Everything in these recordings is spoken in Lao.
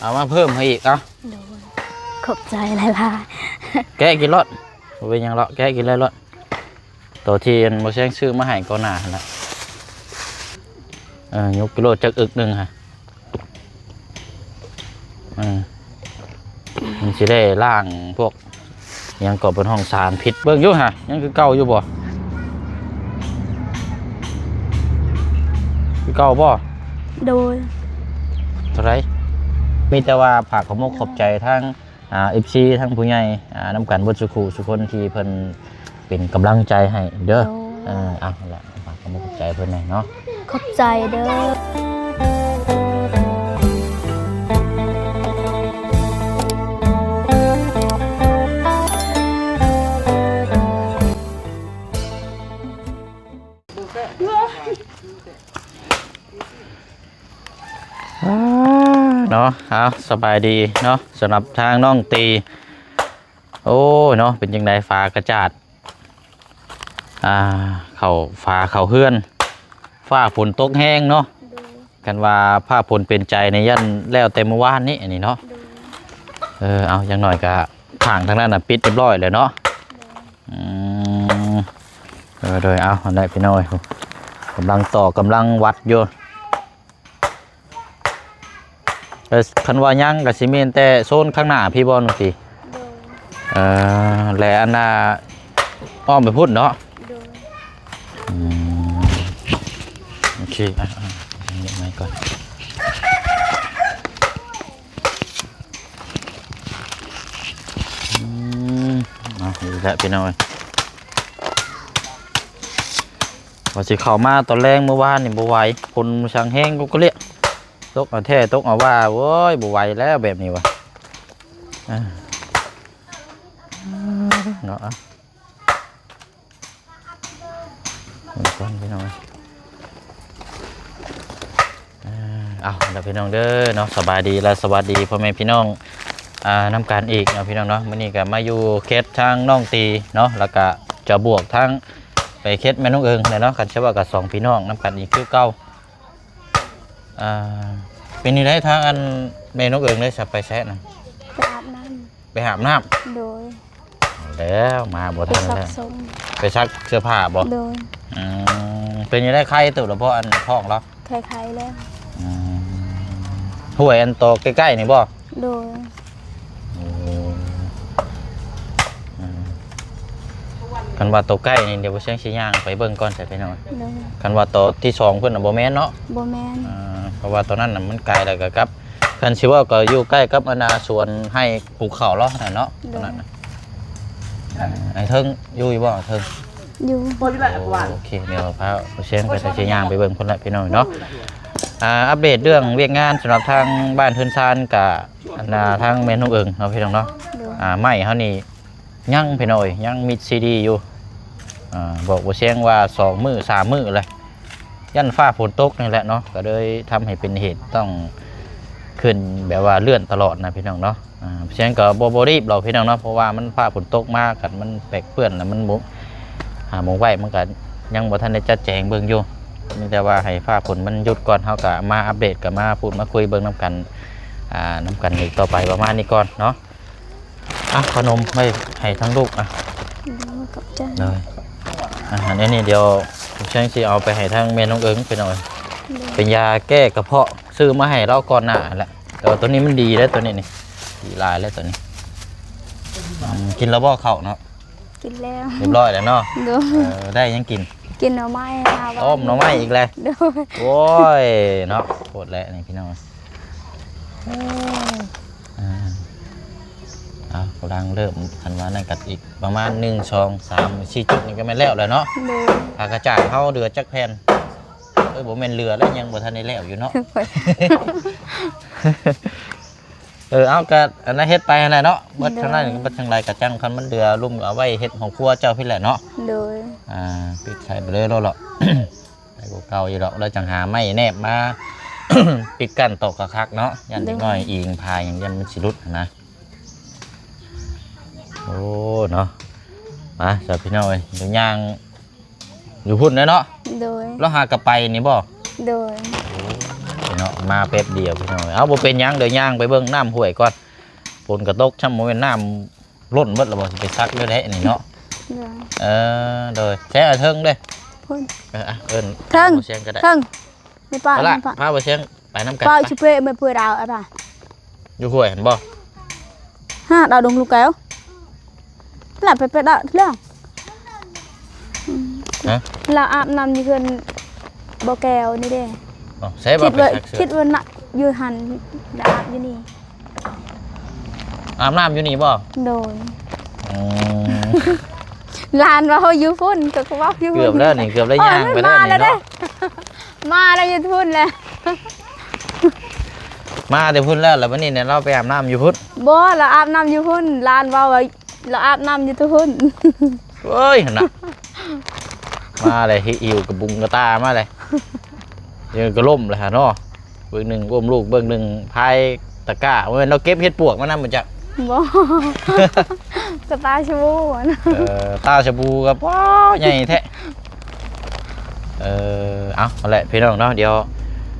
ເອົາມາເພີ່ມໃຫ້ອີກ ເອົາ. ໂດຍ ຂອບໃຈຫຼາຍໆ. ແກະກິນໂລດ ບໍ່ເປັນຫຍັງດອກ ແກະກິນເລີຍໂລດ. ໂຕທີ່ອັນບໍ່ແຊງຊື້ມາໃຫ້ກ່ອນໜ້າຫັ້ນລະ. ເອີ ຍົກກິໂລຈັກອຶກໜຶ່ງຫັ້ນ. ເອີ ມັນຊິໄດ້ລ້າງພວກ ຫຍັງເກາະ ເພິ່ນຮ້ອງສານພິດ. ເບິ່ງຢູ່ຫະ ຍັງຄືເກົ່າຢູ່ບໍ່? ຄືເກົ່າບໍ່? ໂດຍ. ເທົ່າໃດ? ມີແຕ່ວ່າຝາກຂອບມົກຂອບໃຈທາງ ອ່າ ເອັຟຊີ ທັງຜູ້ໃຫຍ່ ອ່າ ນຳກັນເບິດສູ່ຄູ່ສູ່ຄົນທີ່ເພິ່ນເປັນກຳລັງໃຈໃຫ້ເດີ. ໂດຍ. ເອີ ເອົາລະ ຝາກຄຳຂອບໃຈເພິ່ນແດ່ເນາະ. ຂອບໃຈເດີ. ອ່າ ເນາະ ເອົາ ສະບາຍດີເນາະ ສຳລັບທາງນ້ອງຕີ. ໂອ້ຍເນາະ ເປັນຈັ່ງໃດ ຝາກະຈາດ ອ່າ ເຂົ້າຝາເຂົ້າເຮືອນ ຟ້າຝົນຕົກແຮງເນາະ. ໂດຍ. ຄັນວ່າຟ້າຝົນເປັນໃຈນີ້ ຢ້ານແລ້ວແຕ່ມື້ວານນີ້ ອັນນີ້ເນາະ. ໂດຍ. ເອີ ເອົາ ຢ່າງໜ້ອຍກະຂ້າງທາງນັ້ນນະ ປິດຮຽບຮ້ອຍແລ້ວເນາະ. ໂດຍ. ອືມ ເອີ ໂດຍ ເອົາ ຫັ້ນແຫຼະພີ່ນ້ອງເອີຍ ກຳລັງຕໍ່ ກຳລັງວັດຢູ່. ເອີ ຄັນວ່າຍັງກະຊິແມ່ນແຕ່ໂຊນຂ້າງໜ້າພີ້ບໍ່ນ້ອງຕີ? ໂດຍ. ເອີ ແລະ ອັນນ່າ ອ້ອມໄປພຸ້ນເນາະ? ໂດຍ. ອືມ ໂອເຄ ອ່ະ ອ່ະ ເອົາໄມ້ກ່ອນ. ອືມ ມາອີກແລ້ວພີ່ນ້ອງເອີຍ. ວ່າຊິເຂົ້າມາຕອນແລງມື້ວານນີ້ບໍ່ໄຫວ ຝົນຊ່າງແຮງກຸກກະເລຍ ຕົກເອົາແທ້ຕົກເອົາວ່າ ໂອ້ຍ ບໍ່ໄຫວແລ້ວແບບນີ້ວ່າ ອ່າ ເນາະ. ເບິ່ງກ່ອນພີ່ນ້ອງ ອ່າ ເອົາລະພີ່ນ້ອງເດີເນາະ ສະບາຍດີ ແລະ ສະຫວັດດີພໍ່ແມ່ພີ່ນ້ອງ ອ່າ ນຳກັນອີກເນາະພີ່ນ້ອງເນາະ. ມື້ນີ້ກະມາຢູ່ເຂດທາງນ້ອງຕີເນາະ ແລ້ວກະຈະບວກທາງໄປເຂດແມ່ນ້ອງເອີງແຫຼະເນາະ. ຄັນຊິເວົ້າກະສອງພີ່ນ້ອງນຳກັນອີກຄືເກົ່າ. ອ່າ ເປັນຈັ່ງໃດທາງອັນແມ່ນ້ອງເອີງໄດ້ສະ ໄປໃສນະ? ໄປອາບນ້ຳ. ໄປອາບນ້ຳ? ໂດຍ. ແລ້ວມາບໍ່ທັນແລ້ວ ໄປຊັກເສື້ອຜ້າບໍ່? ໂດຍ. ອືມ ເປັນຈັ່ງໃດ ໄຄເຕີບແລ້ວບໍ່ ອັນທ້ອງລາວ? ໄຄໆແລ້ວ. ອືມ ຫ້ວຍອັນໂຕໃກ້ໆນີ້ບໍ່? ໂດຍ. ໂອ້ ອືມ ຄັນວ່າໂຕໃກ້ນີ້ ດຽວບໍ່ຊຽງຊິຍ່າງໄປເບິ່ງກ່ອນ ໃສ່ໄປນອນ. ໂດຍ. ຄັນວ່າໂຕທີສອງພຸ້ນນະ ບໍ່ແມ່ນເນາະ? ບໍ່ແມ່ນ. ອ່າ ເພາະວ່າໂຕນັ້ນນະ ມັນໄກ ແລ້ວກະກັບ ຄັນຊິເວົ້າກໍຢູ່ໃກ້ກັບອັນນາສວນໄຮ່ປູກເຂົ້າລາວຫັ້ນນະເນາະ. ໂດຍ. ຕອນນັ້ນນະ ອາ ໄອ້ເທິງຢູ່ ຢູ່ບໍ່ເທິງ? ຢູ່. ໂອເຄ ດຽວພາຜູ້ຊຽງໄປ ຊິຍ່າງໄປເບິ່ງພຸ້ນແຫຼະພີ່ນ້ອງເນາະ. ອ່າ ອັບເດດເລື່ອງວຽກງານສຳລັບທາງບ້ານເຮືອນຊານກະ ອັນນາທາງແມ່ນ້ອງເອີງເນາະພີ່ນ້ອງເນາະ. ໂດຍ. ອ່າ ໄມ້ເຮົານີ້ ຍັງພີ່ນ້ອງເອີຍ ຍັງມິດຊີດີຢູ່. ອ່າ ບອກບໍ່ຊຽງວ່າສອງມື້ສາມມື້ແລ້ວ ຢ້ານຟ້າຝົນຕົກນີ້ແຫຼະເນາະ ກໍເລີຍທຳໃຫ້ເປັນເຫດຕ້ອງຂຶ້ນແບບວ່າເລື່ອນຕະຫຼອດນະພີ່ນ້ອງເນາະ. ອ່າ ບໍ່ຊຽງກໍບໍ່ ບໍ່ຣີບດອກພີ່ນ້ອງເນາະ ເພາະວ່າມັນຟ້າຝົນຕົກມາ ຄັນມັນແປກເປື້ອນແລ້ວມັນບໍ່ ຫາໝ່ອງໄວ້ ມັນກໍຍັງບໍ່ທັນໄດ້ຈັດແຈງເບິ່ງຢູ່. ມີແຕ່ວ່າໃຫ້ຟ້າຝົນມັນຢຸດກ່ອນ ເຮົາກໍມາອັບເດດ ກໍມາພູດມາຄຸຍເບິ່ງນຳກັນ ອ່າ ນຳກັນອີກຕໍ່ໄປ ປະມານນີ້ກ່ອນເນາະ. ອ່ະ ຂະໜົມໄວ້ໃຫ້ທາງລູກ ອ່ະ. ໂດຍ ຂອບໃຈ. ໂດຍ. ອ່ະ ອັນນີ້ດຽວແຊງຊິເອົາໄປໃຫ້ທາງແມ່ນ້ອງເອີງໄປໜ່ອຍ. ໂດຍ. ເປັນຢາແກ້ກະເພາະ ຊື້ມາໃຫ້ລາວກ່ອນໜ້າຫັ້ນແຫຼະ ແຕ່ວ່າໂຕນີ້ມັນດີເດ້ ໂຕນີ້ນີ້ ດີຫຼາຍເລີຍໂຕນີ້. ອືມ ກິນແລ້ວບໍ່ເຂົ້າເນາະ? ກິນແລ້ວ ຮຽບຮ້ອຍແລ້ວເນາະ. ໂດຍ. ເອີ ໄດ້ຫຍັງກິນ? ກິນໜໍ່ໄມ້ ຫາວ່າ ອ້ອມໜໍ່ໄມ້ອີກແລ້ວ. ໂດຍ. ໂອ້ຍເນາະ ໂພດແຫຼະນີ້ພີ່ນ້ອງ. ອ່າ ເອົາ ກຳລັງເລີ່ມ ຄັນວ່ານັ້ນກໍອີກປະມານໜຶ່ງ ສອງ ສາມ ສີ່ຈຸດນີ້ກໍແມ່ນແລ້ວແລ້ວເນາະ. ໂດຍ. ຜ້າກະຈາດເຮົາເຫຼືອຈັກແຜ່ນ? ເອີຍ ບໍ່ແມ່ນເຫຼືອແລ້ວ ຍັງບໍ່ທັນໄດ້ແລ້ວຢູ່ເນາະ. ເອີ ເອົາ ກໍອັນນັ້ນເຮັດໄປຫັ້ນແຫຼະເນາະ ເບິດເທົ່ານັ້ນ ໂດຍ ເບິດທາງໃດກໍຈັ່ງ ຄັນມັນເຫຼືອລຸ່ມກໍເອົາໄວ້ເຮັດຫ້ອງຄົວເຈົ້າພີ້ແຫຼະເນາະ. ໂດຍ. ອ່າ ປິດໃສ່ໄປເລີຍໂລດເນາະ ໃສ່ກວ່າເກົ່າຢູ່ດອກ ແລ້ວຈັ່ງຫາໄມ້ແນບມາປິດກັ້ນຕອກຄັກໆເນາະ ຢ້ານເດັກນ້ອຍ ໂດຍ ອີງພາຍຫຍັງ ຢ້ານມັນຊິຫຼຸດຫັ້ນນະ. ໂອ້ ເນາະ ມາຊະພີ່ນ້ອງເອີຍ ດຽວຍ່າງ ຢູ່ພຸ້ນແຫຼະເນາະ. ໂດຍ. ລາວຫາກະໄປນີ້ບໍ່? ໂດຍ. ໂອ້ ເນາະ ມາແປັບດຽວພີ່ນ້ອງ. ເອົາ ບໍ່ເປັນຫຍັງ ດຽວຍ່າງໄປເບິ່ງນ້ຳຫ້ວຍກ່ອນ. ຝົນກໍຕົກຊ້ຳ ບໍ່ແມ່ນນ້ຳລົ້ນເບິດແລ້ວບໍ່? ຊິໄປສັກຢູ່ໃດນີ້ເນາະ. ໂດຍ ເອີ ໂດຍ ແຊະເທິງເດ້. ພຸ້ນ ເອີ ອ່ະ ເອີ້ນ ເທິງ ບໍ່ສຽງກໍໄດ້ ເທິງ. ໄປປ້າ ໄປລະ ໄປປ້າ ພາບໍ່ສຽງໄປນຳກັນ. ປ້າ ໄປ ຊິເປະ ແມ່ເປີດເອົາ ໄອ້ປ້າ ຢູ່ຫ້ວຍຫັ້ນບໍ່? ຫາດາວດົງລູກແກ້ວ ລະໄປ ໄປດາວເລື່ອງ. ຮະ? ລາວອາບນ້ຳຢູ່ເຮືອນບໍ່ແກ້ວນີ້ເດ້. ອໍ ໃສບໍ່? ຄິດວ່າ ຄິດວ່ານະ ຢູ່ຫັ້ນ ລາວອາບຢູ່ນີ້. ອາບນ້ຳຢູ່ນີ້ບໍ່? ໂດຍ. ອືມ ຫຼານວ່າເຮົາຢູ່ພຸ້ນ ກໍ ກໍເວົ້າຢູ່ພຸ້ນ. ເກືອບແລ້ວນີ້ ເກືອບໄດ້ຍ່າງໄປແລ້ວນີ້ເນາະ. ມາແລ້ວຢູ່ພຸ້ນແຫຼະ ມາແຕ່ພຸ້ນແລ້ວ ແລ້ວບັດນີ້ແຫຼະ ລາວໄປອາບນ້ຳຢູ່ພຸ້ນ. ບໍ່ ລາວອາບນ້ຳຢູ່ພຸ້ນ ຫຼານເວົ້າວ່າລາວອາບນ້ຳຢູ່ພຸ້ນ. ເອີຍ ຫັ້ນນະ ມາແລ້ວ ຫິ້ວກະບຸງກະຕ່າມາແລ້ວ. ເອີ ກໍລົ້ມແລ້ວຫາເນາະ. ເບິ່ງໜຶ່ງອຸ້ມລູກ ເບິ່ງໜຶ່ງພາຍຕະກ້າ. ບໍ່ແມ່ນລາວເກັບເຫັດປວກມານຳບໍ່ຈັກ? ບໍ່ ກະຕ່າສະບູຫັ້ນ. ເອີ ຕ່າສະບູກໍ ວ້າວ ໃຫຍ່ແທ້. ເອີ ເອົາ ຫັ້ນແຫຼະພີ່ນ້ອງເນາະ ດຽວ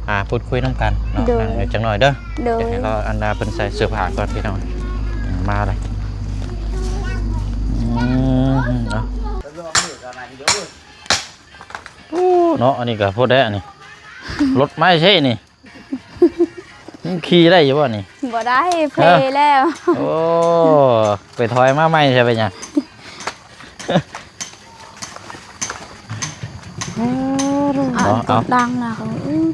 ອ່າ ພູດຄຸຍນຳກັນເນາະ. ໂດຍ ນັ່ງຢູ່ຈັກໜ້ອຍເດີ. ໂດຍ ຢາກໃຫ້ລາວ ອັນນ່າ ເພິ່ນໃສ່ເສື້ອຜ້າກ່ອນພີ່ນ້ອງ. ມາເລີຍ. ອືມ ເນາະ ໂອ້ ເນາະ ອັນນີ້ກໍໂພດແທ້ ອັນນີ້ ລົດໄມ້ໃຊ້ນີ້. ມັນຂີ່ໄດ້ຢູ່ບໍ່ນີ້? ບໍ່ໄດ້ ເພແລ້ວ. ໂອ້ ໄປຖອຍມາໃໝ່ຊະ ເປັນຫຍັງ? ເອົາ ເອົາ ຕັດດັງນະ. ອືມ ອືມ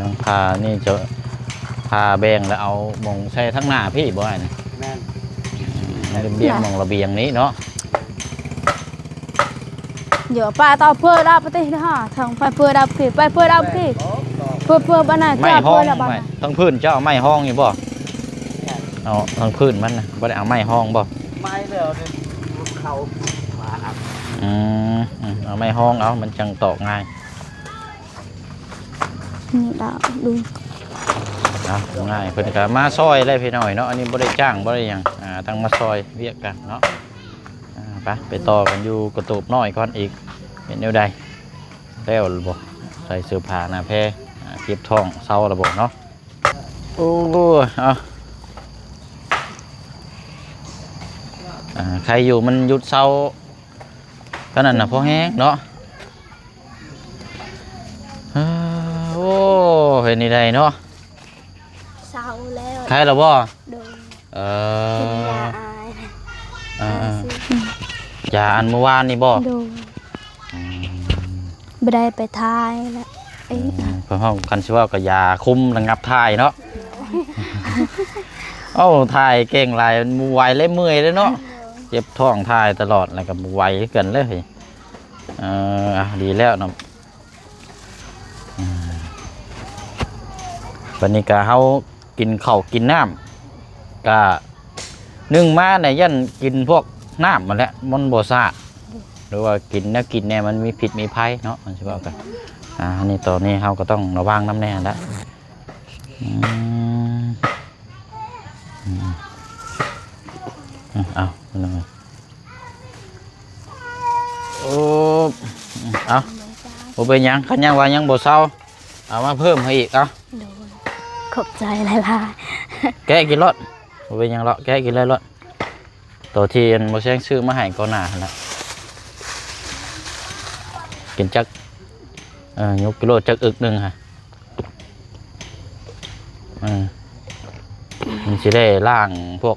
ດັງຜ່ານີ້ຈະຜ່າແບ່ງແລ້ວເອົາໝ່ອງໃສ່ທາງໜ້າພີ້ບໍ່? ອັນນີ້ ແມ່ນ ອືມ ມັນລະບຽງ ໝ່ອງລະບຽງນີ້ເນາະ. ເດີ ປາຕໍ່ເພີດອອກໄປຕິເດີ ທາງໄປເພີດອອກໄປຕິ ໄປເພີດອອກໄປຕິ ເພີດ ເພີດ ອັນນັ້ນ ໄມ້ຮອງ ເພີດລະບາດ ໄມ້ ທາງພື້ນເຈົ້າເອົາໄມ້ຮອງຢູ່ບໍ່? ເອົາທາງພື້ນມັນນະ ບໍ່ໄດ້ເອົາໄມ້ຮອງບໍ່? ໄມ້ແລ້ວເດ້ ເຂົ້າມາ ອືມ ອືມ ເອົາໄມ້ຮອງເອົາ ມັນຈັ່ງຕອກງ່າຍ. ນີ້ດາວ ເອົາ ງ່າຍ ເພິ່ນກໍມາຊ່ອຍແຫຼະພີ່ນ້ອງເນາະ ອັນນີ້ບໍ່ໄດ້ຈ້າງ ບໍ່ໄດ້ຫຍັງ ອ່າ ທັງມາຊ່ອຍວຽກກັນເນາະ. ອ່າ ໄປ ໄປຕໍ່ກັນຢູ່ກະໂຕບນ້ອຍກ່ອນອີກ ເປັນແນວໃດ ແລ້ວບໍ່? ໃສ່ເສື້ອຜ້າໜ້າແພ ອ່າ ເຈັບທ້ອງເຊົາແລ້ວບໍ່ເນາະ? ໂອ້ ເອົາ ອ່າ ໃຄຢູ່ມັນຢຸດເຊົາ ເທົ່ານັ້ນນະ ພໍແຮງເນາະ. ເອີ ໂອ້ ເຮັດນີ້ໄດ້ເນາະ ເຊົາແລ້ວ ໄຄແລ້ວບໍ່? ໂດຍ ເອີ ກິນຢາອາຍ ເອີ ເອີ ຢາອັນມື້ວານນີ້ບໍ່? ໂດຍ ອືມ ບໍ່ໄດ້ໄປຖ່າຍລະ ເອີ ອືມ ເພິ່ນເວົ້າ ຄັນຊິເວົ້າກໍຢາຄຸມລະງັບຖ່າຍເນາະ. ໂດຍ ເອົ້າ ຖ່າຍເກັ່ງຫຼາຍ ບໍ່ໄຫວເລີຍ ເມື່ອຍເລີຍເນາະ ໂດຍ ເຈັບທ້ອງ ຖ່າຍຕະຫຼອດ ແລ້ວກໍບໍ່ໄຫວຄືກັນເລີຍ. ເອີ ອ່ະ ດີແລ້ວເນາະ ອືມ ບັດນີ້ກະເຮົາກິນເຂົ້າກິນນ້ຳ ກະໜຶ່ງມານີ້ຢ້ານກິນພວກນ້ຳຫັ້ນແຫຼະ ມັນບໍ່ສະອາດ ຫຼືວ່າກິນແນວກິນແດ່ ມັນມີພິດມີໄພເນາະ ມັນຊິເວົ້າກັນ. ອ່າ ອັນນີ້ຕອນນີ້ເຮົາກໍຕ້ອງລະວັງນຳແດ່ຫັ້ນແຫຼະ. ອືມ ອືມ ເອົາ ໂອ້ ເອົາ ບໍ່ເປັນຫຍັງ ຄັນຍັງວ່າຍັງບໍ່ເຊົາ ເອົາມາເພີ່ມໃຫ້ອີກ ເອົາ. ໂດຍ ຂອບໃຈຫຼາຍໆ ແກະກິນໂລດ ບໍ່ເປັນຫຍັງດອກ ແກະກິນເລີຍໂລດ. ໂຕທີ່ອັນບໍ່ແຊງຊື້ມາໃຫ້ກ່ອນໜ້າຫັ້ນລະ ກິນຈັກ ເອີ ຍົກກິໂລຈັກອຶກໜຶ່ງຫະ. ເອີ ມັນຊິໄດ້ລ້າງພວກ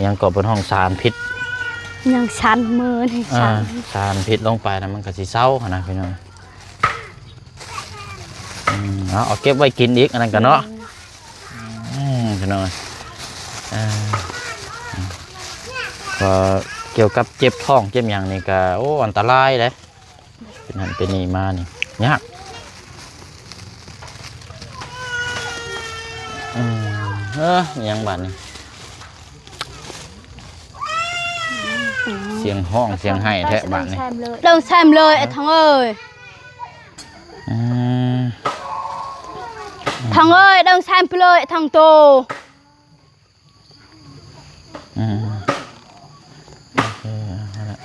ຫຍັງເກາະ ເພິ່ນຮ້ອງສານພິດ ຍັງສັນມືນີ້ ອ່າ ສັ່ນ ສານພິດລົງໄປນະ ມັນກໍຊິເຊົາຫັ້ນນະພີ່ນ້ອງ. ອືມ ເອົາ ເອົາເກັບໄວ້ກິນອີກ ອັນນັ້ນກໍເນາະ. ອືມ ອືມ ພີ່ນ້ອງ ເອີ ກໍກ່ຽວກັບເຈັບທ້ອງເຈັບຫຍັງນີ້ກໍ ໂອ້ ອັນຕະລາຍເດ້. ເປັນຫັ້ນເປັນນີ້ມານີ້ຍາກ. ອືມ ເອີ ອີຫຍັງບາດນີ້ ສຽງຮ້ອງສຽງໄຫ້ແທ້ບາດນີ້. ເດີນແຊມເລີຍ ເອີ ໄອ້ທອງເອີຍ. ອືມ ທອງເອີຍ ເດີນແຊມໄປເລີຍ ທອງໂຕ. ອືມ ໂອເຄ ເອົາລະ.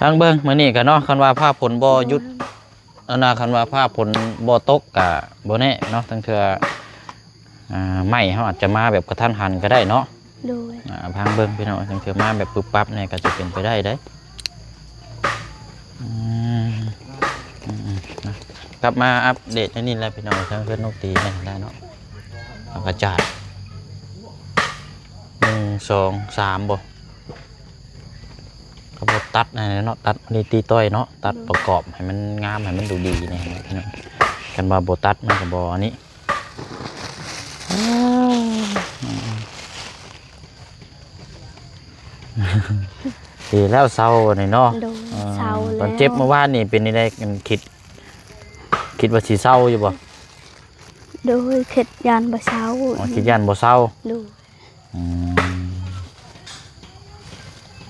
ຟັງເບິ່ງມື້ນີ້ກະເນາະ ຄັນວ່າຟ້າຝົນບໍ່ຢຸດ ອັນນ່າ ຄັນວ່າຟ້າຝົນບໍ່ຕົກກະບໍ່ແນ່ເນາະ ລາງເທື່ອ ອ່າ ໄມ້ເຮົາອາດຈະມາແບບກະທັນຫັນກະໄດ້ເນາະ. ໂດຍ ອ່າ ຟັງເບິ່ງພີ່ນ້ອງ ລາງເທື່ອມາແບບປຶບປັບແນ່ກະຈະເປັນໄປໄດ້ເດ້. ອືມ ອືມໆ ນະ ກັບມາອັບເດດອັນນີ້ແຫຼະພີ່ນ້ອງ ທາງເຮືອນນ້ອງຕີແນ່ໄດ້ເນາະ ອາກາດ ໜຶ່ງ ສອງ ສາມ ບໍ່ ກະບໍ່ຕັດໃຫ້ເນາະ ຕັດນີ້ຕີຕ້ອຍເນາະ ຕັດປະກອບໃຫ້ມັນງາມ ໃຫ້ມັນດູດີແນ່ພີ່ນ້ອງ ຄັນວ່າບໍ່ຕັດມັນກະບໍ່ອັນນີ້. ດີແລ້ວເຊົານີ້ເນາະ. ໂດຍ ເອີ ເຊົາແລ້ວ ຕອນເຈັບມື້ວານນີ້ເປັນຈັ່ງໃດ ຄິດ ຄິດວ່າຊິເຊົາຢູ່ບໍ່? ໂດຍ ຄິດຢ້ານບໍ່ເຊົາ. ອໍ ຄິດຢ້ານບໍ່ເຊົາ. ໂດຍ ອືມ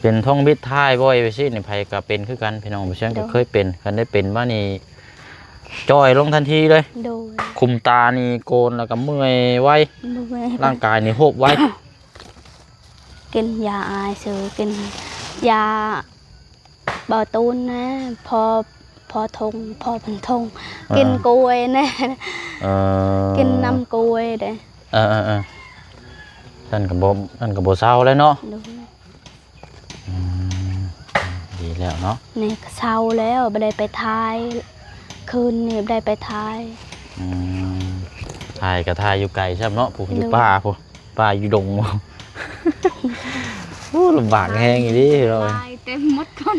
ເປັນທ້ອງບິດຖ່າຍບໍ່ ເອຟຊີ ນີ້ໃຜກະເປັນຄືກັນພີ່ນ້ອງ ບໍ່ເຊີງກະເຄີຍເປັນ ຄັນໄດ້ເປັນມານີ້ຈ່ອຍລົງທັນທີເລີຍ. ໂດຍ ຄຸມຕານີ້ໂກນແລ້ວກະເມື່ອຍໄວ ເມື່ອຍ ຮ່າງກາຍນີ້ໂຮບໄວ. ກິນຢາອາຍຊື່ ກິນຢາ ບໍ່ຕູນແນ່ ພໍ ພໍທົງ ພໍພັນທົງ ເອີ ກິນກ້ວຍແນ່. ເອີ ກິນນ້ຳກ້ວຍເດ້. ເອີໆໆ ຊັ້ນກະບໍ່ ຊັ້ນກະບໍ່ເຊົາແລ້ວເນາະ. ໂດຍ ອືມ ດີແລ້ວເນາະ ນີ້ກະເຊົາແລ້ວ ບໍ່ໄດ້ໄປຖ່າຍ ຄືນນີ້ບໍ່ໄດ້ໄປຖ່າຍ. ອືມ ຖ່າຍກະຖ່າຍຢູ່ໄກຊ້ຳເນາະ ຜູ້ ໂດຍ ຢູ່ປ່າຜູ້ ປ່າຢູ່ດົງ. ໂອ້ ລຳບາກແຮງອີ່ຫຼີເນາະ ເຕັມໝົດຄົນ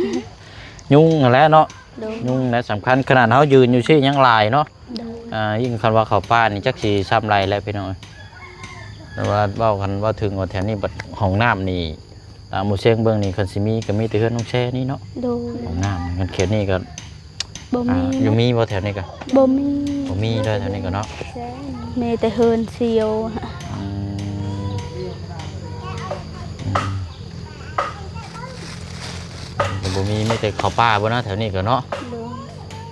ຍຸງຫັ້ນແຫຼະເນາະ. ໂດຍ ຍຸງແຫຼະສຳຄັນ ຂະໜາດເຮົາຢືນຢູ່ຊີ້ຍັງຫຼາຍເນາະ. ໂດຍ ອ່າ ຍິ່ງຄັນວ່າເຂົ້າປ່ານີ້ຈັກຊິຊ່ຳໃດແຫຼະພີ່ນ້ອງເອີຍ. ແຕ່ວ່າເວົ້າ ຄັນເວົ້າເຖິງວ່າແຖວນີ້ບັດຫ້ອງນ້ຳນີ້ ຕາມໝູ່ເຊັງເບິ່ງນີ້ ຄັນຊິມີກະມີແຕ່ເຮືອນນ້ອງແຊນີ້ເນາະ. ໂດຍ ຫ້ອງນ້ຳ ຄັນເຂດນີ້ກະ ບໍ່ມີ ອ່າ ເນາະ ຢູ່ມີບໍ່ແຖວນີ້ກະ? ບໍ່ມີ ບໍ່ມີເດີແຖວນີ້ກະເນາະ ມີແຕ່ເຮືອນຊຽວ. ອືມ ອືມ ກະບໍ່ມີ ມີແຕ່ເຂົ້າປ່າບໍ່ນະແຖວນີ້ກະເນາະ. ໂດຍ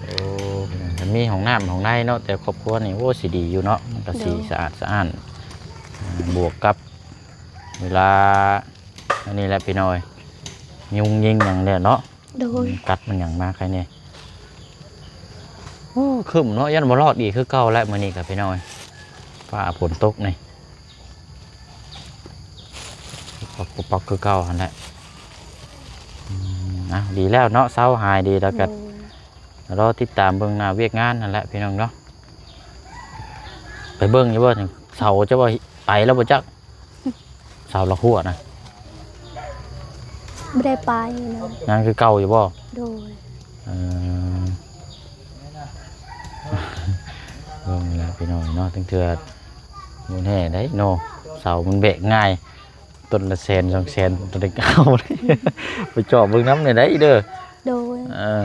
ໂອ້ ມັນມີຫ້ອງນ້ຳຫ້ອງໃນເນາະ ແຕ່ຄອບຄົວນີ້ ໂອ້ ຊິດີຢູ່ເນາະ ມັນກະ ໂດຍ ຊິສະອາດສະອ້ານ ອ່າ ບວກກັບເວລາ ອັນນີ້ແຫຼະພີ່ນ້ອງເອີຍ ຍຸງຍິງຫຍັງແຫຼະເນາະ. ໂດຍ ມັນກັດມັນຫຍັງມາໃຄແນ່. ໂອ້ ຄຶ້ມເນາະ ຢ້ານບໍ່ລອດອີກຄືເກົ່າແຫຼະມື້ນີ້ກະພີ່ນ້ອງເອີຍ ຟ້າຝົນຕົກນີ້ ປັກໆ ຄືເກົ່າຫັ້ນແຫຼະ. ອືມ ເອົາ ດີແລ້ວເນາະ ເຊົາຫາຍດີແລ້ວກະ ໂດຍ ລໍຕິດຕາມເບິ່ງໜ້າວຽກງານຫັ້ນແຫຼະພີ່ນ້ອງເນາະ. ໄປເບິ່ງຢູ່ບໍ່ ເສົາເຈົ້າວ່າໄປແລ້ວບໍ່ຈັກ ເສົາລະຫົວນະ? ບໍ່ໄດ້ໄປເລີຍ ຍັງຄືເກົ່າຢູ່ບໍ່? ໂດຍ ເອີ ເບິ່ງແລ້ວພີ່ນ້ອງເນາະ ຈັ່ງເທື່ອບໍ່ແນ່ໄດ໋ເນາະ ເສົາມັນແບກງ່າຍ ຕົ້ນລະແສນສອງແສນ ໂຕໃດກະເອົາ ໄປເຈາະເບິ່ງນຳແດ່ໄດ໋ເດີ. ໂດຍ ເອີ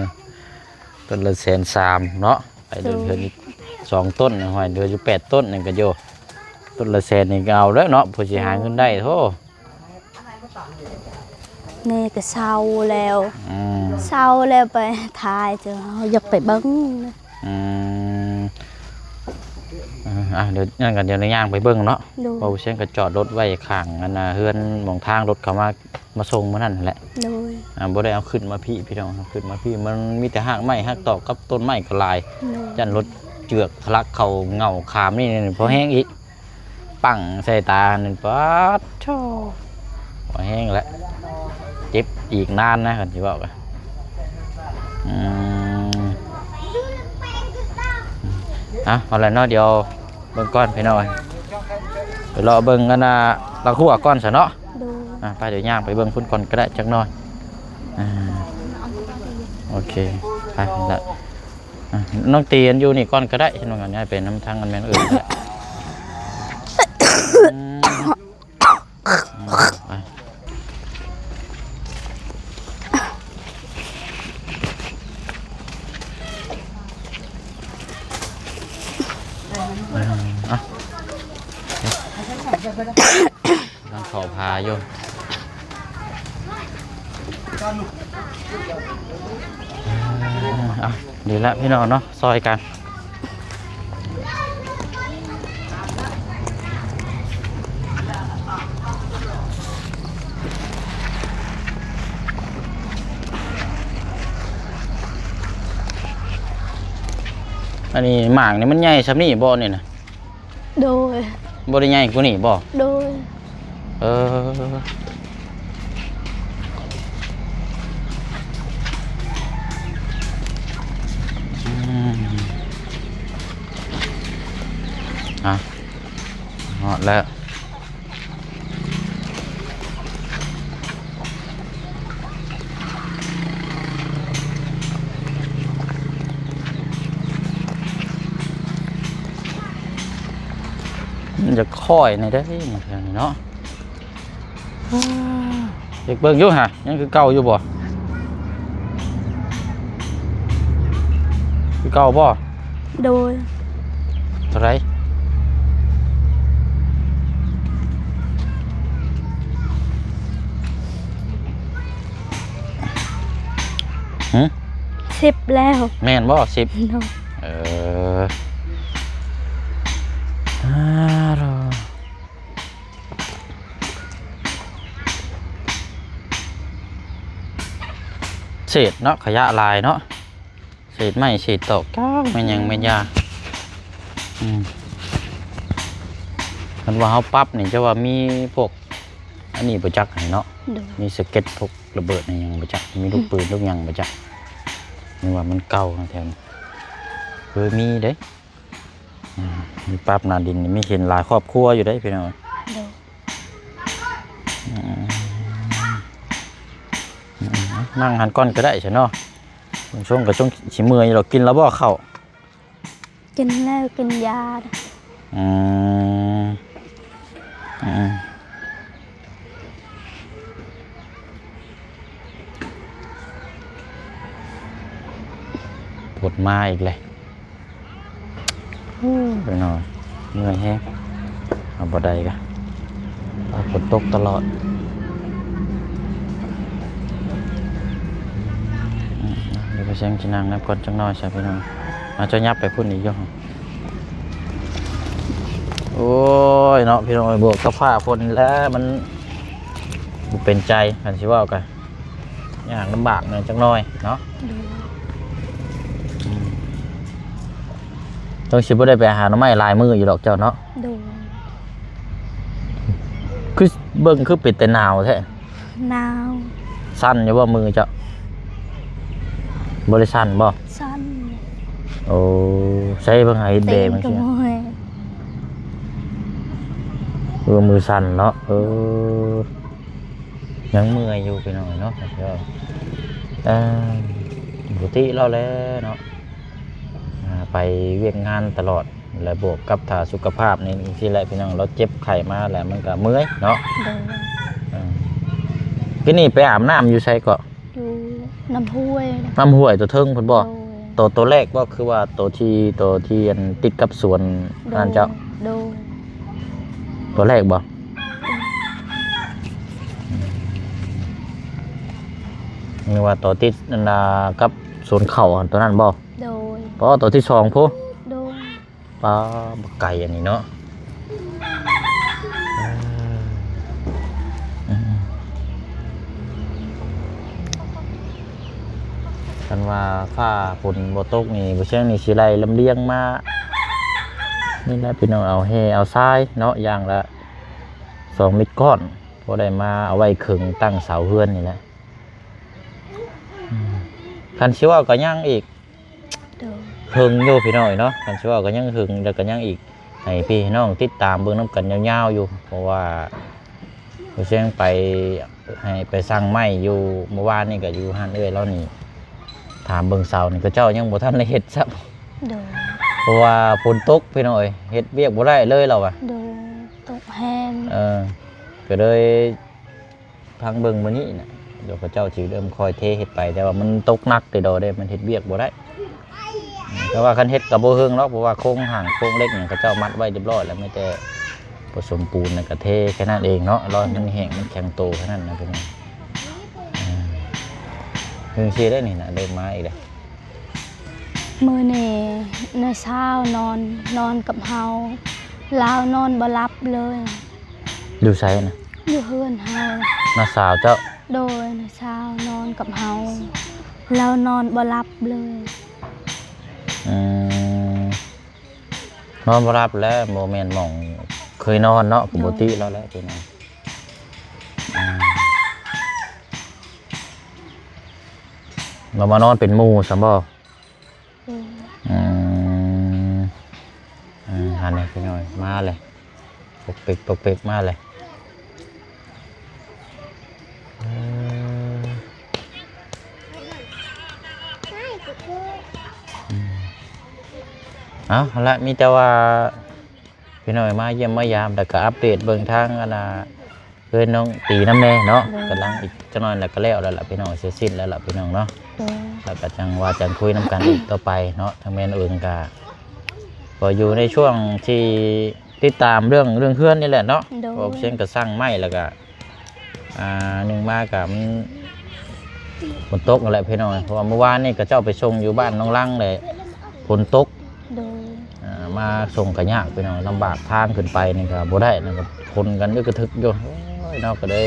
ຕົ້ນລະແສນສາມເນາະ ໄປເດີ ໂດຍ ເທື່ອນີ້ສອງຕົ້ນ ຫ້ອຍເຫຼືອຢູ່ແປດຕົ້ນນີ້ກະໂຍ ຕົ້ນລະແສນນີ້ກະເອົາແລ້ວເນາະ ເພື່ອຊິຫາເງິນໄດ້ ໂທ້. ແມ່ກະເຊົາແລ້ວ ອືມ ເຊົາແລ້ວ ໄປຖ່າຍເຈົ້າ ຢາກໄປເບິ່ງ. ອືມ ເອີ ອ່ະ ດຽວນັ້ນກະ ດຽວຍ່າງໄປເບິ່ງເນາະ. ໂດຍ ເວົ້າເຊິ່ງກະຈອດລົດໄວ້ຂ້າງ ອັນນ່າ ເຮືອນ ໝ່ອງທາງລົດເຂົາມາ ມາສົ່ງມື້ນັ້ນຫັ້ນແຫຼະ. ໂດຍ ອ່າ ບໍ່ໄດ້ເອົາຂຶ້ນມາພີ້ພີ່ນ້ອງ ເອົາຂຶ້ນມາພີ້ ມັນມີແຕ່ຮາກໄມ້ຮາກຕອກກັບຕົ້ນໄມ້ກະຫຼາຍ. ໂດຍ ຢ້ານລົດເຈື່ອກທະລັກເຂົ້າເຫງົ້າຂາມນີ້ ພໍແຮງອີກ ປັ້ງໃສ່ຕານັ້ນ ປາດໂທ້ ພໍແຮງແຫຼະ ເຈັບອີກນານນະ ຄັນຊິເວົ້າກະ. ອືມ ເອົາ ເອົາລະເນາະ ດຽວເບິ່ງກ່ອນພີ່ນ້ອງ ໄປເລາະເບິ່ງອັນນ່າ ລະຫົວກ່ອນຊະເນາະ. ໂດຍ ອ່າ ໄປ ດຽວຍ່າງໄປເບິ່ງພຸ້ນກ່ອນກະໄດ້ຈັກໜ້ອຍ. ອ່າ ໂອເຄ ໄປລະ. ອ່າ ນ້ອງຕີນຢູ່ນີ້ກ່ອນກະໄດ້ ນ້ອງອັນນີ້ໄປນຳທາງອັນແມ່ນເອີຍ. ອືມ ອືມ ໄປ ອືມ ອ່ະ ກຳລັງເຂົ້າຜາຢູ່. ອ່າ ເອົາ ດີລະພີ່ນ້ອງເນາະ ຊ່ອຍກັນ. ອ ອັນນີ້ໝາກນີ້ມັນໃຫຍ່ຊ່ຳນີ້ບໍ່ນີ້ນະ? ໂດຍ. ບໍ່ໄດ້ໃຫຍ່ກວ່ານີ້ບໍ່? ໂດຍ. ເອີ ອືມ ອ່ະ ຮອດແລ້ວ. ມັນຈະຄ່ອຍແດ່ເດ້ ແຖວນີ້ເນາະ. ຢາກເບິ່ງຢູ່ຫະ ຍັງຄືເກົ່າຢູ່ບໍ່? ຄືເກົ່າບໍ່? ໂດຍ. ເທົ່າໃດ? ຫຶ? ສິບແລ້ວ. ແມ່ນບໍ່? ສິບ. ໂດຍ. ເອີ ອາ ເສດເນາະ ຂະຫຍະຫຼາຍເນາະ ເສດໄມ້ເສດຕອກ ຈັກແມ່ນຫຍັງແມ່ນຫຍັງ. ອືມ ຄັນວ່າເຮົາປັບນີ້ ຈະວ່າມີພວກອັນນີ້ບໍ່ຈັກຫັ້ນເນາະ. ໂດຍ. ມີສະເກັດພວກລະເບີດອີ່ຫຍັງບໍ່ຈັກ ມີລູກ ອືມ ປືນລູກຫຍັງບໍ່ຈັກ ຍັງວ່າມັນເກົ່າແທ້. ເອີ ມີເດ້. ອືມ ມີປັບໜ້າດິນນີ້ ມີເຫັນຫຼາຍຄອບຄົວຢູ່ເດ້ພີ່ນ້ອງ. ໂດຍ. ອືມ ອືມ ນັ່ງຫັ້ນກ່ອນກໍໄດ້ຊະເນາະ. ຊົງກໍຊົງຊິເມື່ອຍດອກ. ກິນແລ້ວບໍ່ເຂົ້າ? ກິນແລ້ວ ກິນຢາ. ອືມ ອືມ. ຝົນມາອີກແລ້ວ ໂອ້ຍ ພີ່ນ້ອງ ເມື່ອຍແຮງ. ເອົາບໍ່ໄດ້ກະ ຝົນຕົກຕະຫຼອດ. ອືມ ດຽວໄປແຊງຊິນັ່ງນຳກ່ອນຈັກໜ້ອຍຊະພີ່ນ້ອງ. ອາ ເຈົ້າຫຍັບໄປພຸ້ນອີກຢູ່. ໂອ້ຍເນາະ ພີ່ນ້ອງເອີຍ ບວກກັບຟ້າຝົນນີ້ແຫຼະ ມັນບໍ່ເປັນໃຈ ຄັນຊິເວົ້າກະຍາກລຳບາກແດ່ຈັກໜ້ອຍເນາະ. ໂດຍ. ອືມ ຕ້ອງຊິບໍ່ໄດ້ໄປຫາໜໍ່ໄມ້ຫຼາຍມື້ຢູ່ດອກເຈົ້າເນາະ. ໂດຍ. ຄືເບິ່ງຄືເປັນແຕ່ໜາວແທ້. ໜາວ. ສັ່ນຢູ່ບໍ່ມືເຈົ້າ? ບໍ່ໄດ້ສັ່ນບໍ່? ສັ່ນ. ໂອ້ ໃສ່ເບິ່ງຫາເຮັດແບບ ເປັນກະເມື່ອຍ ເອີ ມືສັ່ນເນາະ. ເອີ ຍັງເມື່ອຍຢູ່ພີ່ນ້ອງເນາະ. ເອີ ປົກກະຕິລາວແຫຼະເນາະ ອ່າ ໄປວຽກງານຕະຫຼອດ ແລະ ບວກກັບຖ້າສຸຂະພາບນີ້ ຈັ່ງຊີ້ແຫຼະພີ່ນ້ອງ ລາວເຈັບໄຂ້ມາແລ້ວມັນກະເມື່ອຍເນາະ. ໂດຍ. ເອີ ກີ້ນີ້ໄປອາບນ້ຳຢູ່ໃສເກາະ? ຢູ່ນ້ຳຫ້ວຍ. ນ້ຳຫ້ວຍຕົວເທິງພຸ້ນບໍ່? ໂດຍ. ຕົວ ຕົວແລກບໍ່? ຄືວ່າຕົວທີ່ ຕົວທີ່ອັນຕິດກັບສວນ ໂດຍ ຮ້ານເຈົ້າ? ໂດຍ. ຕົວແລກບໍ່? ໂດຍ. ນຶກວ່າຕົວຕິດອັນນ່າກັບສວນເຂົ້າຫັ້ນ ຕົວນັ້ນບໍ່? ໂດຍ. ອໍ ຕົວທີສອງພຸ້ນ? ໂດຍ. ປາ ບັກໄກ່ອັນນີ້ເນາະ. ເອີ ອືມ ຄັນວ່າຟ້າຝົນບໍ່ຕົກນີ້ ບໍ່ແຊງນີ້ຊິໄລ່ລຳລຽງມານີ້ແຫຼະພີ່ນ້ອງ. ເອົາແຮ່ເອົາຊາຍເນາະ ຢ່າງລະສອງເມັດກ້ອນ ພໍໄດ້ມາເອົາໄວ້ເຄິ່ງຕັ້ງເສົາເຮືອນນີ້ແຫຼະ. ອືມ ຄັນຊິເວົ້າກໍຍັງອີກ ໂດຍ ເຫິງຢູ່ພີ່ນ້ອງເນາະ. ຄັນຊິເວົ້າກໍຍັງເຫິງ ແລ້ວກໍຍັງອີກ ໃຫ້ພີ່ໃຫ້ນ້ອງຕິດຕາມເບິ່ງນຳກັນຍາວໆຢູ່ ເພາະວ່າບໍ່ແຊງໄປ ໃຫ້ໄປສັ່ງໄມ້ຢູ່ ເມື່ອວານນີ້ກໍຢູ່ຮ້ານເອື້ອຍລາວນີ້ ຖາມເບິ່ງເສົານີ້ ເຂົາເຈົ້າຍັງບໍ່ທັນໄດ້ເຮັດຊ້ຳ. ໂດຍ. ເພາະວ່າຝົນຕົກພີ່ນ້ອງເອີຍ ເຮັດວຽກບໍ່ໄດ້ເລີຍລາວວ່າ. ໂດຍ. ຕົກແຮງ. ເອີ ກໍເລີຍ ພັງເບິ່ງມື້ນີ້ນະ ດຽວເຂົາເຈົ້າຊິເລີ່ມຄ່ອຍເທເຮັດໄປ ແຕ່ວ່າມັນຕົກໜັກແຕ່ດອກເດ້ ມັນເຮັດວຽກບໍ່ໄດ້. ແຕ່ວ່າຄັນເຮັດກໍບໍ່ເຮິງດອກ ເພາະວ່າໂຄງຮ່າງໂຄງເຫຼັກຫຍັງເຂົາເຈົ້າມັດໄວ້ຮຽບຮ້ອຍແລ້ວ ມີແຕ່ປະສົມປູນ ແລ້ວກໍເທແຄ່ນັ້ນເອງເນາະ ລໍໃຫ້ມັນແຫ້ງ ມັນແຂງໂຕແຄ່ນັ້ນນະພີ່ນ້ອງ. ເອີ ຈັ່ງຊີ້ເດ້ນີ້ນະ ເລີ່ມມາອີກແລ້ວ. ມື້ນີ້ນ້າສາວນອນ ນອນກັບເຮົາ ລາວນອນບໍ່ຫຼັບເລີຍ. ຢູ່ໃສນະ? ຢູ່ເຮືອນເຮົາ. ນ້າສາວເຈົ້າ? ໂດຍ ນ້າສາວນອນກັບເຮົາ ລາວນອນບໍ່ຫຼັບເລີຍ. ອືມ ນອນບໍ່ຫຼັບແລ້ວ ບໍ່ແມ່ນໝ່ອງເຄີຍນອນເນາະ ກໍບໍ່ຕິແລ້ວແຫຼະພີ່ນ້ອງ. ອືມ ລາວມານອນເປັນໝູ່ຊັ້ນບໍ່? ອືມ ອືມ ອືມ ຫັ້ນແຫຼະພີ່ນ້ອງ ມາແຫຼະ ປົກເປັກ ປົກເປັກ ມາແຫຼະ. ເອີ ອືມ ເອົາ ຫັ້ນລະ ມີແຕ່ວ່າ ພີ່ນ້ອງມາຢ້ຽມມາຢາມ ແລ້ວກໍອັບເດດເບິ່ງທາງອັນນ່າ ເຮືອນນ້ອງຕີນຳແດ່ເນາະ. ໂດຍ ກຳລັງອີກຈັກໜ້ອຍແລ້ວກໍແລ້ວແລ້ວລະພີ່ນ້ອງ ເສັດສິ້ນແລ້ວລະພີ່ນ້ອງເນາະ. ໂດຍ ແລ້ວກໍຈັ່ງວ່າຈັ່ງຄຸຍນຳກັນອີກຕໍ່ໄປເນາະ. ທາງແມ່ນເອີງກໍ ກໍຢູ່ໃນຊ່ວງທີ່ຕິດຕາມເລື່ອງ ເລື່ອງເຮືອນນີ້ແຫຼະເນາະ. ໂດຍ ເພາະວ່າເຊງກໍສັ່ງໄມ້ ແລ້ວກໍ ອ່າ ໜຶ່ງມາກໍມັນຝົນຕົກນັ້ນແຫຼະພີ່ນ້ອງ ເພາະວ່າມື້ວານນີ້ເຂົາເຈົ້າໄປສົ່ງຢູ່ບ້ານໜອງລັງແຫຼະ ຝົນຕົກ. ໂດຍ ອ່າ ມາສົ່ງກໍຍາກພີ່ນ້ອງ ລຳບາກ ທາງຂຶ້ນໄປນີ້ກໍບໍ່ໄດ້ນະ ກໍຊົນກັນຢູ່ກະທຶກຢູ່. ໂອ້ຍເນາະ ກໍເລີຍ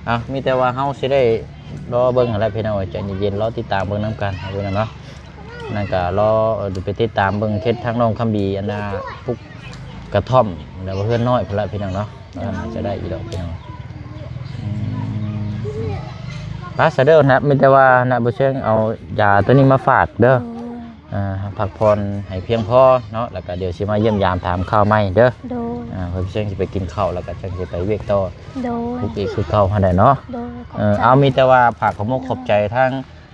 ເອົາ ມີແຕ່ວ່າເຮົາຊິໄດ້ລໍເບິ່ງຫັ້ນແຫຼະພີ່ນ້ອງ ໃຈເຢັນໆ ລໍຕິດຕາມເບິ່ງນຳກັນພີ່ນ້ອງເນາະ. ນັ້ນກໍລໍ ເອີ ໄປຕິດຕາມເບິ່ງເຂດທາງນ້ອງຄຳບີ ອັນນ່າ ປຸກກະທ່ອມ ແລ້ວກໍເຮືອນນ້ອຍພຸ້ນລະພີ່ນ້ອງເນາະ. ໂດຍ ອາ ໜ້າຈະໄດ້ຢູ່ດອກພີ່ນ້ອງ. ອືມ ໄປຊະເດີນະ ມີແຕ່ວ່ານະ ບໍ່ເຊີງເອົາຢາໂຕນີ້ມາຝາກເດີ. ໂດຍ ອ່າ ພັກຜ່ອນໃຫ້ພຽງພໍເນາະ ແລ້ວກໍດຽວຊິມາຢ້ຽມຢາມຖາມຂ່າວໃໝ່ເດີ. ໂດຍ ອ່າ ເພິ່ນເຊີງຊິໄປກິນເຂົ້າ ແລ້ວກໍຈັ່ງຊິໄປວຽກຕໍ່. ໂດຍ ຄືເກົ່າຫັ້ນແຫຼະເນາະ. ໂດຍ ຂອບໃຈ. ເອີ ເອົາ ມີແຕ່ວ່າຝາກຄວາມມຸກຂອບໃຈທາງ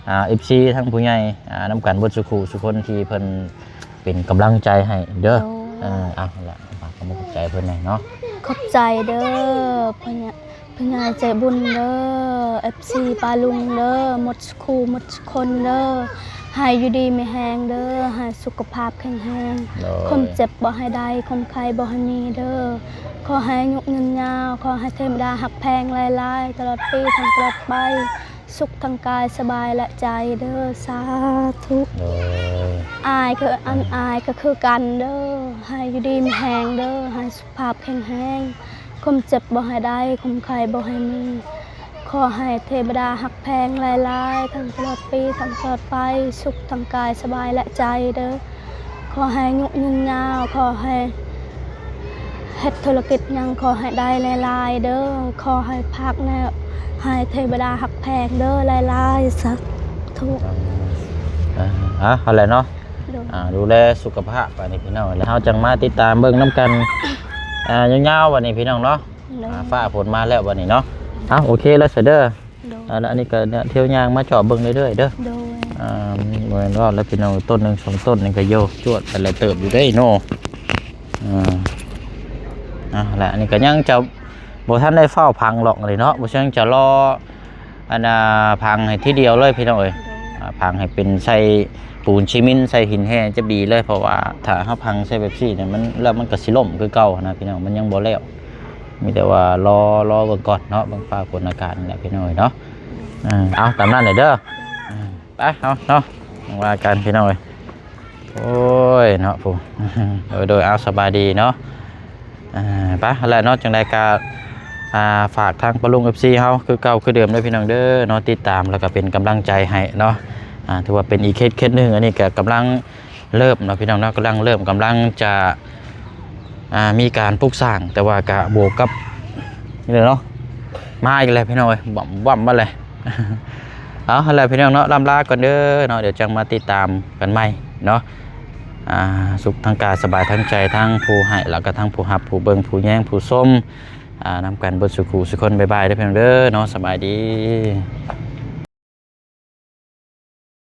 ອ່າ ເອັຟຊີ ທັງຜູ້ໃຫຍ່ ອ່າ ນຳກັນເບິດສູ່ຄູ່ສູ່ຄົນທີ່ເພິ່ນເປັນກຳລັງໃຈໃຫ້ເດີ. ໂດຍ ເອີ ເອົາລະ ຝາກຄຳຂອບໃຈເພິ່ນແດ່ເນາະ. ຂອບໃຈເດີ ເພິ່ນ ຜູ້ໃຫຍ່ໃຈບຸນເດີ ເອັຟຊີ ປ້າລຸງເດີ ໝົດສູ່ຄູ່ໝົດສູ່ຄົນເດີ ໃຫ້ຢູ່ດີມີແຮງເດີ ໃຫ້ສຸຂະພາບແຂງແຮງ. ໂດຍ ຄວາມເຈັບບໍ່ໃຫ້ໄດ້ ຄວາມໄຂ້ບໍ່ໃຫ້ມີເດີ ຂໍໃຫ້ອາຍຸຍືນຍາວ ຂໍໃຫ້ເທວະດາຮັກແພງຫຼາຍໆ ຕະຫຼອດປີທັງຕະຫຼອດໄປ. ສຸກທັງກາຍສະບາຍແລະໃຈເດີ ສາທຸ. ໂດຍ ອ້າຍກໍ ອັນ ອ່າ ອ້າຍກໍຄືກັນເດີ ໃຫ້ຢູ່ດີມີແຮງເດີ ໃຫ້ສຸຂະພາບແຂງແຮງ ຄວາມເຈັບບໍ່ໃຫ້ໄດ້ ຄວາມໄຂ້ບໍ່ໃຫ້ມີ ຂໍໃຫ້ເທວະດາຮັກແພງຫຼາຍໆ ທັງຕະຫຼອດປີ ທັງຕະຫຼອດໄປ ສຸກທັງກາຍສະບາຍແລະໃຈເດີ. ຂໍໃຫ້ອາຍຸຍືນຍາວ ຂໍໃຫ້ເຮັດທຸລະກິດຫຍັງ ຂໍໃຫ້ໄດ້ຫຼາຍໆເດີ ຂໍໃຫ້ພາກແນວ ໃຫ້ເທວະດາຮັກແພງເດີຫຼາຍໆ ສາທຸ. ອ່າ ອ່າ ຫັ້ນແຫຼະເນາະ. ໂດຍ ອ່າ ດູແລສຸຂະພາບບາດນີ້ພີ່ນ້ອງ ແລ້ວເຮົາຈັ່ງມາຕິດຕາມເບິ່ງນຳກັນ ອ່າ ຍາວໆ ບາດນີ້ພີ່ນ້ອງເນາະ. ໂດຍ ອ່າ ຟ້າຝົນມາແລ້ວບາດນີ້ເນາະ. ໂດຍ ເອົ້າ ໂອເຄແລ້ວຊະເດີ. ໂດຍ ອ່າ ແລ້ວອັນນີ້ກໍເນຍ ທ່ຽວຍ່າງມາຈອບເບິ່ງເລື້ອຍໆເດີ. ໂດຍ ອ່າ ບໍ່ແມ່ນວ່າແລ້ວພີ່ນ້ອງ ຕົ້ນໜຶ່ງສອງຕົ້ນນີ້ກໍໂຍກຈວດໄປຫຼາຍເຕີບຢູ່ເດ້ເນາະ. ອ່າ ອ່າ ແລ້ວອັນນີ້ກໍຍັງຈະບໍ່ທັນໄດ້ຟ້າວຝັງຫຼອກນີ້ເນາະ ບໍ່ເຊິ່ງຈະລໍ ອັນນ່າ ຝັງໃຫ້ທີດຽວເລີຍພີ່ນ້ອງເອີຍ. ໂດຍ ອ່າ ຝັງໃຫ້ເປັນໃສ່ປູນຊີມິນ ໃສ່ຫີນແຮ່ຈະດີເລີຍ ເພາະວ່າຖ້າເຮົາຝັງໃສ່ແບບຊີ້ນີ້ ມັນ ແລ້ວມັນກໍຊິລົ້ມຄືເກົ່າຫັ້ນນະພີ່ນ້ອງ ມັນຍັງບໍ່ແລ້ວ. ມີແຕ່ວ່າລໍ ລໍເບິ່ງກ່ອນເນາະ ເບິ່ງຟ້າຝົນອາກາດນີ້ແຫຼະພີ່ນ້ອງເອີຍເນາະ. ເອີ ເອົາຕາມນັ້ນແຫຼະເດີ. ເອີ ໄປເຮົາເນາະ ຈັ່ງວ່າກັນພີ່ນ້ອງເອີຍ. ໂອ້ຍເນາະ ຜູ້ ໂດຍ ໂດຍ ເອົາ ສະບາຍດີເນາະ. ອ່າ ໄປຫັ້ນແຫຼະເນາະ ຈັ່ງໃດກໍ ອ່າ ຝາກທາງປ້າລຸງ ເອັຟຊີ ເຮົາຄືເກົ່າຄືເດີມເດີພີ່ນ້ອງເດີເນາະ ຕິດຕາມ ແລ້ວກໍເປັນກຳລັງໃຈໃຫ້ເນາະ. ອ່າ ຖືວ່າເປັນອີກເຂດ ເຂດໜຶ່ງ ອັນນີ້ກໍກຳລັງ ເລີ່ມເນາະພີ່ນ້ອງເນາະ ກຳລັງເລີ່ມ ກຳລັງຈະ ອ່າ ມີການປຸກສ້າງ ແຕ່ວ່າກະບວກກັບນີ້ແຫຼະເນາະ ມາອີກແລ້ວພີ່ນ້ອງເອີຍ ບຳໆມາແລ້ວ. ເອົາ ຫັ້ນແຫຼະພີ່ນ້ອງເນາະ ລ່ຳລາກ່ອນເດີເນາະ ດຽວຈັ່ງມາຕິດຕາມກັນໃໝ່ເນາະ. ອ່າ ສຸກທັງກາຍສະບາຍທັງໃຈ ທັງຜູ້ໃຫ້ ແລ້ວກະທັງຜູ້ຮັບ ຜູ້ເບິ່ງ ຜູ້ແຍງ ຜູ້ຊົມ ອ່າ ນຳກັນເບິດສູ່ຄູ່ສູ່ຄົນ. ບາຍບາຍເດີພີ່ນ້ອງເດີເນາະ ສະບາຍດີ.